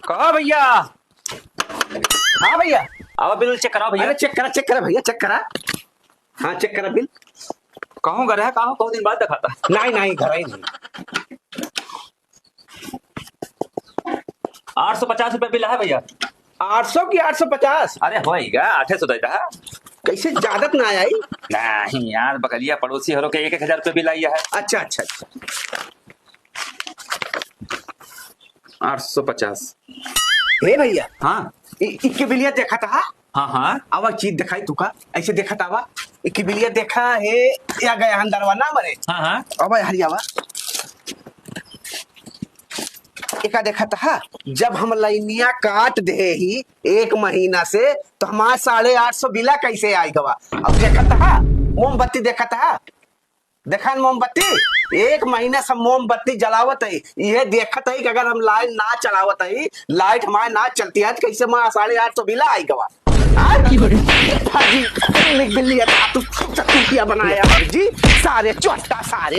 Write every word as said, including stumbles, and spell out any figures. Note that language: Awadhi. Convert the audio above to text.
कहो भइया। हाँ भइया। आवा, बिल चेक कराओ भइया। अरे चेक करा, चेक करा भइया, चेक करा। हाँ, चेक करा बिल। कहूँ गए रहे, कहूँ, बहुत दिन बाद देखाता। नाहीं, नाहीं, घर ही नहीं। आठ सौ पचास रुपया बिल है भइया। आठ सौ कि आठ सौ पचास? अरे होइगा, आठे सौ देता है। कैसे ज्यादा त ना आई? नाहीं यार, बगलिया पड़ोसी हरो के एक एक हजार रुपया बिल आई है। अच्छा, अच्छा, अच्छा। आठ सौ पचास। हे भइया। हाँ। इ-, इके बिलिया देखत हा? हाँ, हाँ। आवा चीज देखाई तुका, ऐसे देखत आवा। इके बिलिया देखा हे, या गया अंदरवा ना मरे। हाँ, हाँ। आवा हरी आवा। एका देखत हा, जब हम लाइनिया काट दे ही एक महीना से, तो हमार साढ़े आठ सौ बिला कैसे आई गवा? अब देखत हा, मोमबत्ती देखत हा, देखा न मोमबत्ती, एक महीना से मोमबत्ती जलावत है, ये देखत है कि अगर हम लाइट ना चलावत है, लाइट हमारे ना चलती है, तो कैसे हमारा साढ़े आठ सौ बिला आई गवा? हाँ? फर्जी, बिल्ली है, तू चतुकिया बनाया फर्जी, सारे चोट्टा, सारे।